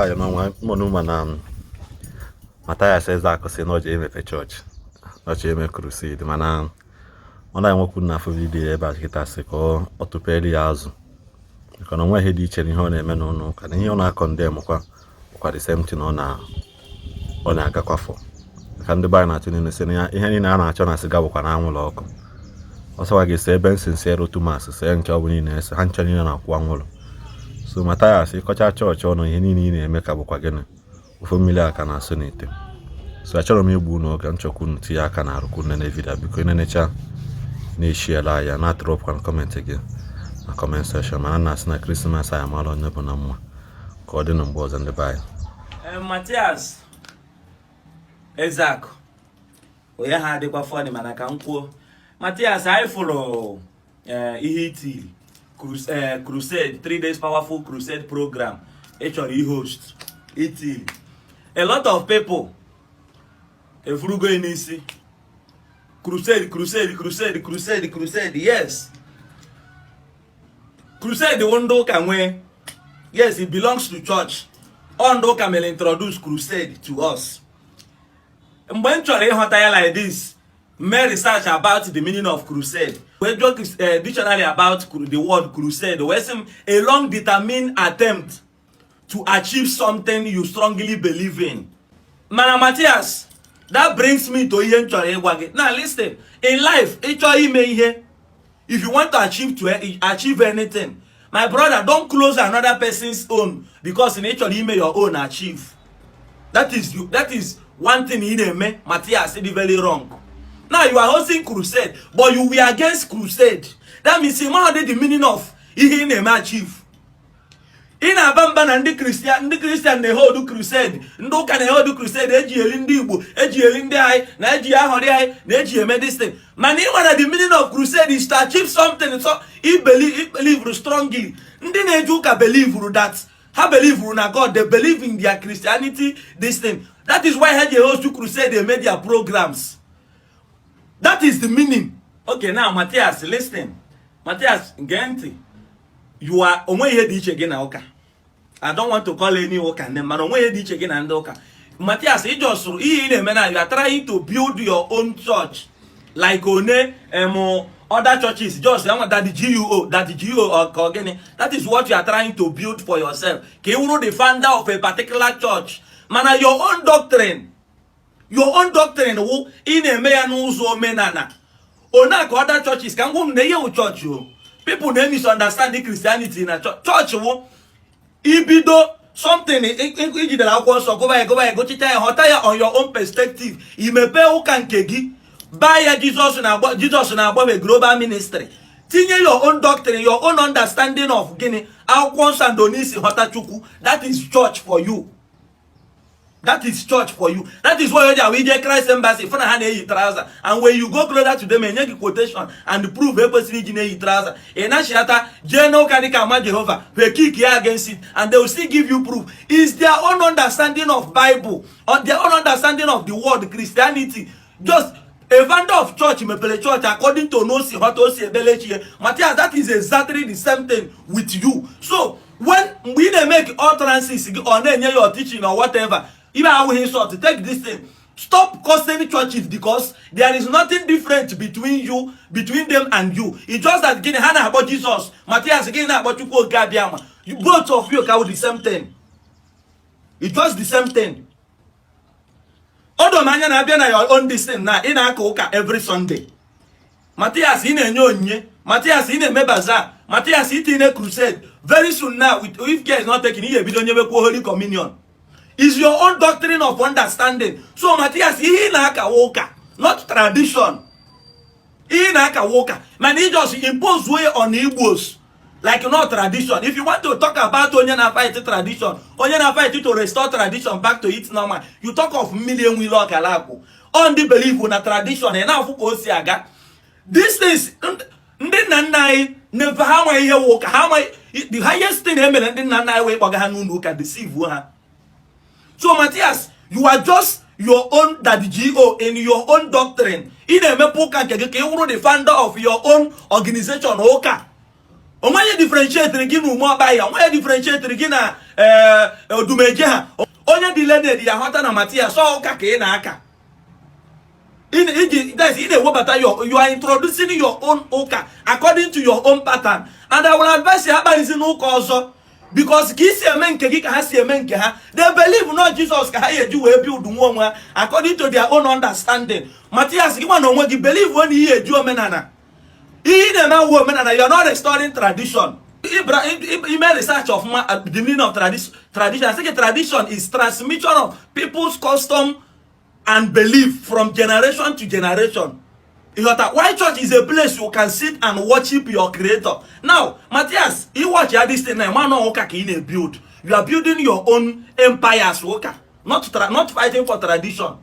Anyị n'ọnwa mụnụ na Mathias Ezeaku sị na ọ je emepe chọọchị, na ọ chọrọ eme crusade, mana ọ na-enwekwu na afọ video ebe a kịta sị ka ọ tụpere ya azụ, maka na onwe ihe dị iche n'ihe ọ na-eme n'ụlọ ụka na ihe ọ na-akọ ndị emụkwa bụkwa the same thing ọ na-agakwa for. Maka ndị be anyị na-atụ niile sị na ya ihe niile a na-achọ na sịga bụkwa na anwụrụ ọkụ. Ọsọkwa gị see ebe nsi rotumas, see nke ọ bụla ị na-ese, ha ncha niile na-akwụ anwụrụ. So Mathias, ịkọcha chọọchị ọnụ, ihe niile ị na-eme ka bụkwa gịnị? Ofe mmiri a ka na-asụ n'ite. So achọrọ m igbu unu oge, nchọkwu unu tinye aka na arụkwu nene video. Biko, nenecha, na-eshiela ya, na-atụrụpụkwa comment gị na comment section. Mana na asị na Christmas anyị amara onye bụ na mma. Ka ọ dị na mgbe ọzọ, ndị be anyị. Mathias Ezeaku, onye ha adịkwa funny, mana ka m kwuo, Mathias, anyị fụrụ ihe itiri crusade, 3 days powerful crusade program ị chọrọ i-host. Itiri a lot of people efurugo ya n'isi, crusade, crusade, crusade, crusade, crusade. Yes, crusade wụ ndị ụka nwee. Yes, it belongs to church. Ọ ndị ụka mere introduce crusade to us. Mgbe m chọrọ ịghọta ya like this, mee research about the meaning of crusade, wee jụọ dictionary about the word crusade, wee sị m, "A long determined attempt to achieve something you strongly believe in." Mana Matthias, that brings me to ihe m chọrọ ịgwa gị. Now listen, in life, ịchọ ime ihe, if you want to achieve anything, my brother, don't close another person's own because na ị chọrọ ime your own achieve. That is one thing ị na-eme, Matthias, dị very wrong. Now you are hosting crusade, but you were against crusade. That means you maghị the meaning of ihe ị na-eme achieve. Ị na-aba mba na ndị Christian na-ehold crusade, ndị ụka na-ehold crusade, eji eri ndị Igbo, eji eri ndị anyị, na eji ahọrị anyị, na eji eme this thing, mana ị nwere the meaning of crusade is to achieve something. So I believe strongly. Ndị na-eje ụka believe that ha believe na God, they believe in their Christianity, this thing. That is why ha ji host crusade, eme their programs. That is the meaning. Okay, now Matthias, listen. Matthias, gee ntị. You are, onwe ihe dị iche gị na ụka. I don't want to call any ụka name, mana onwe ihe dị iche gị na ndị ụka. Matthias, ị jọsụrụ ihe ị na-eme na you are trying to build your own church like one other churches, just that the GUO, that the GUO or ka gịnị. That is what you are trying to build for yourself, ka ị wụrụ the founder of a particular church. Mana your own doctrine wụ ị na-eme ya n'ụzọ omenala one ka other churches. Ka m gwa m na ihe wụ church o, people na misunderstand Christianity na church wụ ibido something ijidere akwụkwọ nsọ, gụba ya, gụba ya, gụchicha ya, ghọta ya on your own perspective, imepe ụka nke gị, baa ya Jizọs na-agba, Jizọs na-agbanwe global ministry. Tinye your own doctrine, your own understanding of gịnị? Akwụkwọ nsọ and onisi ghọta Chukwu. That is church for you. That is church for you. That is why o ji ije Christ Embassy, fụ na ha na-eyi trouser, and when you go closer to them, enye gị quotation and proof ekwesịrị iji na-eyi trouser. Ị nachiata jee n'ụka dịka ama Jehova, we kick ya against it, and they will still give you proof. Is their own understanding of Bible or their own understanding of the word Christianity. Just a founder of church mepere church according to n'osi ghọta osi ebelechi. Matthias, that is exactly the same thing with you. So when mgbe ị na-emeke utterances gị, ọ na-enye your teaching or whatever, ibe awụghị insult. Take this thing, stop cursing churches, because there is nothing different between you, between them and you. It's just that gịnị ha na-akpọ Jesus, Matthias, gịnị na-akpọ Chukwu Oke Abịama. Both of you ka the same thing. It's just the same thing. O doro m anya na abịa na your own this thing na ị na-aka ụka every Sunday, Matthias, ị na-enye onyinye, Matthias, ị na-eme bazaar, Matthias, itinye crusade. Very soon now, with if care is not taken, ị ga-ebido nyewekwa Holy Communion. Is your own doctrine of understanding. So Matthias, ihe ị na-akawa ụka, not tradition. Ihe ị na-akawa ụka, mana ị just impose way on Igbos like not tradition. If you want to talk about onye na-fight tradition, onye na-fight to restore tradition back to its normal, you talk of mmiri enwile ọkala akwụ on the belief na tradition. Ị na-afụ ka o si aga. These things, ndị nna nna anyị never, ha amaghị ihe wụ ụka. Ha amaghị. The highest thing emere ndị nna nna anyị wee kpọga ha n'ụlọ ụka, deceive ha. So Matthias, you are just your own daddy go in your own doctrine. Ị na-emepe ụka nke gị ka ị wụrụ the founder of your own organization, ụka. Onweghị differentiate gị na ume ọkpa ya, onweghị differentiate gị na odumeje ha. Onye dị learned ya ghọta na Matias, ọ ụka ka ị na-aka iji, that is, ị na-ewebata your, you are introducing your own ụka according to your own pattern. And I will advise ya akpaghịzi n'ụka ọzọ, because ka isi eme nke gị ka ha si eme nke ha. They believe not Jesus ka ha eji wee build nwa onwe ha according to their own understanding. Matias, gị nwa na onwe gị believe na ihe eji omenala, ihe ị na-eme awụ omenala. You are not restoring tradition. Ime research of the meaning of tradition, I say tradition is transmission of people's custom and belief from generation to generation. Ịghọta? Why church is a place you can sit and worship your creator. Now, Matthias, ị watch ya this thing na ịma na ụka ka ị na-build. You are building your own empires, ụka, not fighting for tradition.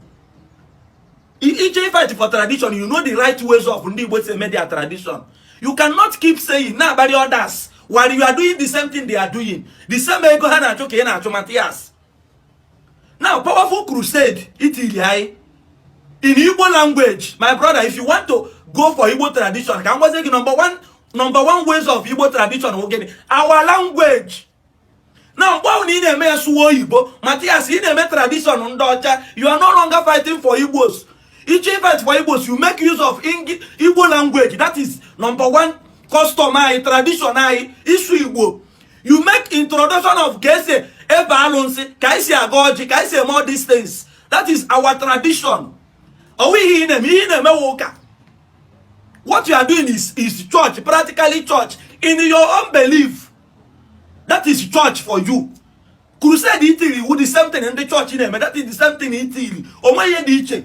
Ije fight for tradition, you know the right ways of ndị Igbo si eme their tradition. You cannot keep saying na-akparị others while you are doing the same thing they are doing. The same ego ha na-achụ ka ị na-achụ, Matthias. Now, powerful crusade itili anyị in Igbo language, my brother, if you want to go for Igbo tradition, ka m gwazie gị number one ways of Igbo tradition wụ gịnị? Our language. Na mgbe ọbụla ị na-eme ya sụwa oyibo, Matias, ị na-eme tradition ndị ọcha. You are no longer fighting for Igbos. Iche fight for Igbos, you make use of Igbo language. That is number one custom anyị, tradition anyị, isu Igbo. You make introduction of ka esi ebe alụnsị, ka esi aga ọjị, ka esi eme all these things. That is our tradition. Ọwụ ihe ị na-eme, ihe ị na-emewe ụka. What you are doing is church, practically church in your own belief. That is church for you. Crusade itiri iwu, the same thing ndị chọọchị na-eme. That is the same thing itiri, onwe ihe dị iche.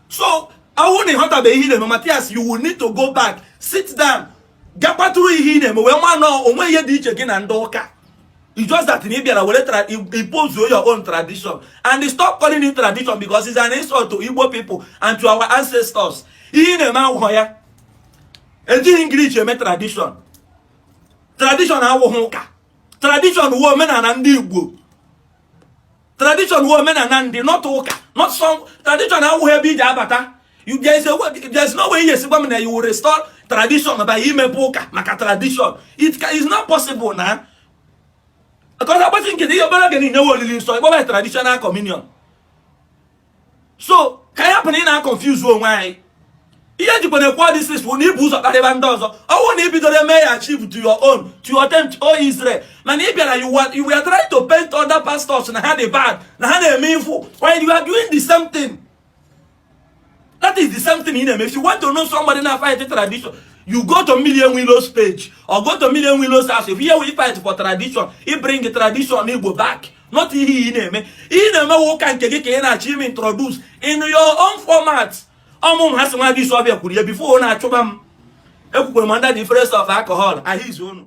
So awụ na ịghọtabeghị ihe ị na-eme, Matias, you will need to go back, sit down, gakwatụrụ ihe ị na-eme wee nwa nọ onwe ihe dị iche gị na ndị ụka. It's just that na ị bịara were impose your own tradition, and stop calling it tradition, because it's an insult to Igbo people and to our ancestors. Ihe ị na-eme awụghọ ya. Ejighị English eme tradition. Tradition awụghị ụka. Tradition wuo omenala ndị Igbo. Tradition wuo omenala ndị, not ụka, not some tradition awụghị ebe iji abata. You, there is a way, there is no way you esikwa m na you will restore tradition by imepe ụka maka tradition. It is not possible na because agbachi nke ihe obere oge niile olili nsọ ịkpọba traditional communion. So ka anyị hapụ na ị na-confuse onwe anyị. Ihe ejikwa na ekwu all this bụ na ibu ụzọ kparịba ndị ọzọ. Ọnwụ na ibidoro eme ya achieve to your own, to your attempt, o Israel, mana ị bịara, you were trying to paint other pastors na ha dị bad, na ha na-eme ifu, while you are doing the same thing. That is the same thing ị na-eme. If you want to know somebody na fight tradition, you go to Million Willows page or go to Million Willows house. If you will fight for tradition, you bring tradition Igbo back, not ihe ị na-eme. Ihe ị na-eme ụka nke gị ka ị na-achọ ime introduce in your own format. Ọmụ ha sị nwa dị isi ọbịa kwuru ya before ọ na-achụba m. Ekwukwere m under the influence of alcohol ahụ izu unu.